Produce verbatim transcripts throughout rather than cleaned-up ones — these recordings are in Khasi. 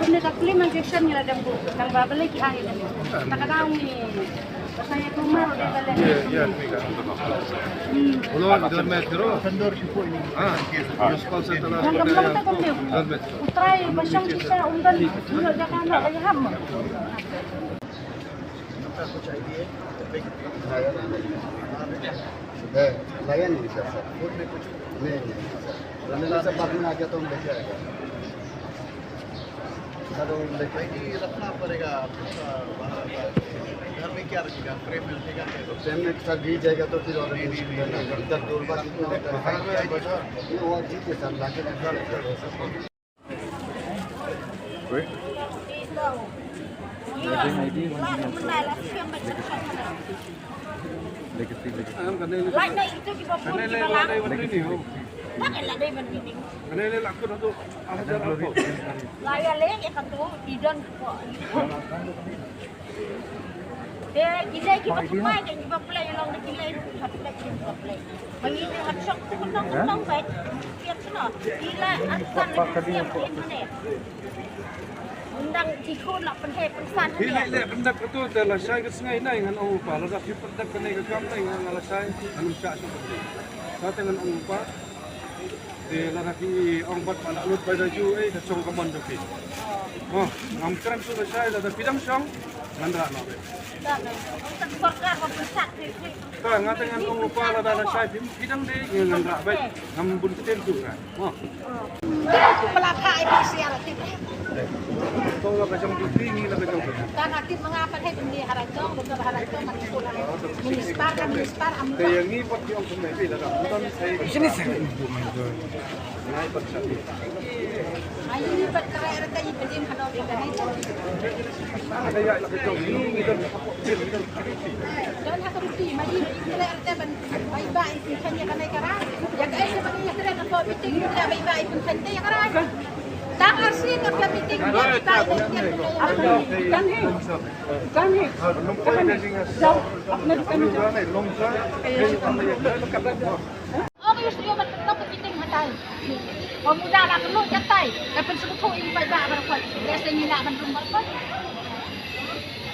Kumne ka klim injection ngi la dem bu nang ba balei ki ai dem. Ta ka daw ngi. Pasal ïa tumor de balei. Iya, iya, ini kan. Hmm. Ulo, idan met kero. Tendor cukup ini. Ah, hospital sa tala. Yang kemana kita kumne? Idan met. Utrai basang kita umdan. Ulo jaga na ba ham. आपका कुछ आइडिया है? है, लाया नहीं सर, सर। फूड में कुछ नहीं, नहीं सर। मैंने सब बाद में आके तो हम लेके आएगा। सर, वो लेके आईडी रखना पड़ेगा आपको, सर, बाहर का। घर में क्या रखेगा? फ्रेम में रखेगा क्या? फ्रेम में सर गिर जाएगा तो फिर और नहीं, नहीं, नहीं, नहीं। इधर डोरबा कितना होता है? बाहर में है, बाजार। नहीं, वो ठीक है सर, लाके रखना पड़ेगा। Te, ki lei kiba thymmai, ki ba play, long da ki lei, ki ba play, ki ba play. Ba ngi te hap shong tu kyndong kyndong bad. Kian sno. Ki la atsan ki kian kian ne. Undang ki khun la pynhe pynsan ne. Ki lei leh pyndep katu te lashai ka sngi nai ngan ong u pa. Lada phi pyndep kane ka kam nai ngan lashai ngan ym shah shuh katu. Sa te ngan ong u pa. Te lada phi ong pat ba la lut bai da ju ei da shong ka mon jong phi. Mo, ngam kren shuh lashai lada phi dang shong ngan rah noh. Ka nga te ngan ong u pa lada lashai phim phi dang dei ngan rah beit. Ngam bun ktien shuh nga. Mo. Ka la kha ai phi siar ati. To la ka jong duty ngi la ka jong. Ka nga tip ma nga pat hei bym dei ha Raitong, bym dei ha Raitong, ka tip ko la. Minister ka minister am. Te ïa ngi pat ki ong kumne phi la ka. Sini sini. Ngai pat sha. Ai ngi pat trai rata i pynjim ha dong ka nai. Ada ïa la ka jong ngi ngi don ha ka duty. Don ha ka duty ma ngi trai rata ban bai ba i pynjim ïa ka nai ka rai. Ïa ka ai ma ngi trai na ko meeting ïa bai ba i pynjim ïa ka rai. Tang arsien ka meeting ïa bai ba i pynjim. Tang hi. Tang hi. Tang hi. Jauh. Apna dukan jauh. Ong ïa u shu ïoh ban pyntok ka meeting hatai. Ba muda la kynnoh ïa tai. Ka pynsngewthuh ïa i paidbah baroh khoit. Lehse ngi lah ban rung baroh khoit.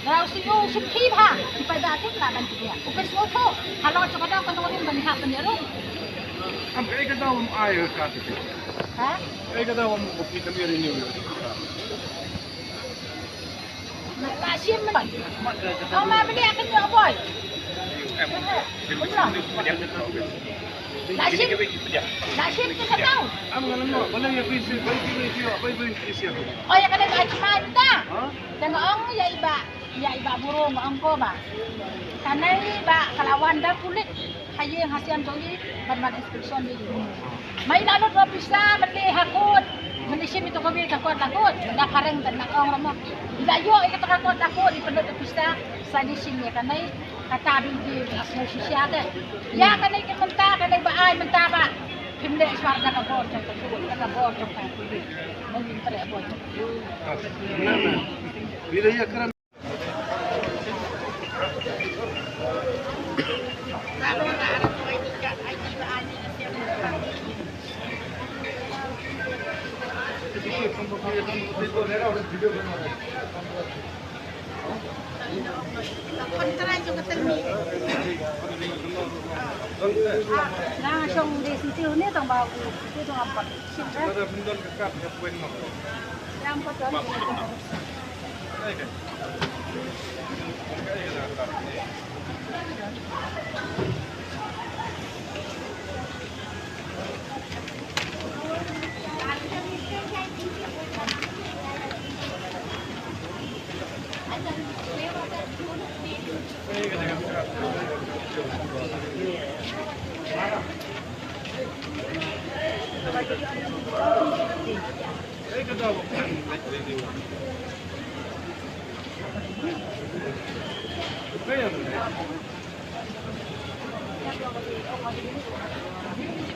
Lada u shu ïoh u shu khie bha i paidbah te lah ban khie. U pynsngewthuh. Halor jong ka daw ka nongrim ban hap ban ïarum. Am kaei ka daw ym ai ka tiket? Ha? Kaei ka daw ym ko phi ka renew ïa ka tiket? La shim man. Ong ma beli akan yo boy. La shim. La shim ki sa tau. Am ngan mo, bala ya pisi, bala ki pisi, bala ki pisi. Oh ya, kane ba ki mai ta. Ha? Tang ong ya iba, ya iba buru ma ong ko ba. Kane ba ka la wan da pulit. Ha ïing ha sem jong i ban wan inspection ïa i. Ma i la lut ïa pisa ban leh ha court. Ban leh shim ïa ka wei ka court la court. Ban da phareng ban nang ong rama. I la ïoh ïa ka court la court i pynlut ïa pisa. Sa leh shim ïa kane. Kata dei dei la sngewsih shisha te. Ïa kane ka mynta kane ba ai mynta ba. Phim leh shuwa da ka bor jong ka court da ka bor jong ka court. Ban leh bor jong ka court. Na shong de siti une tang ba u siti tang apa.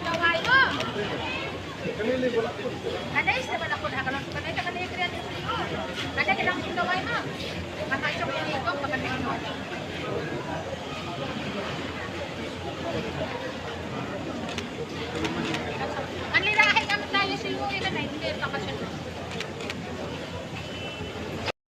Kawai mo. Kane iste ba la kut ha kalon kane ka kane krian. Kane ka dang kawai mo. Kata jong ini ko ka kane. Kan lira hai kam tayo si mo ina na ina ka pasal.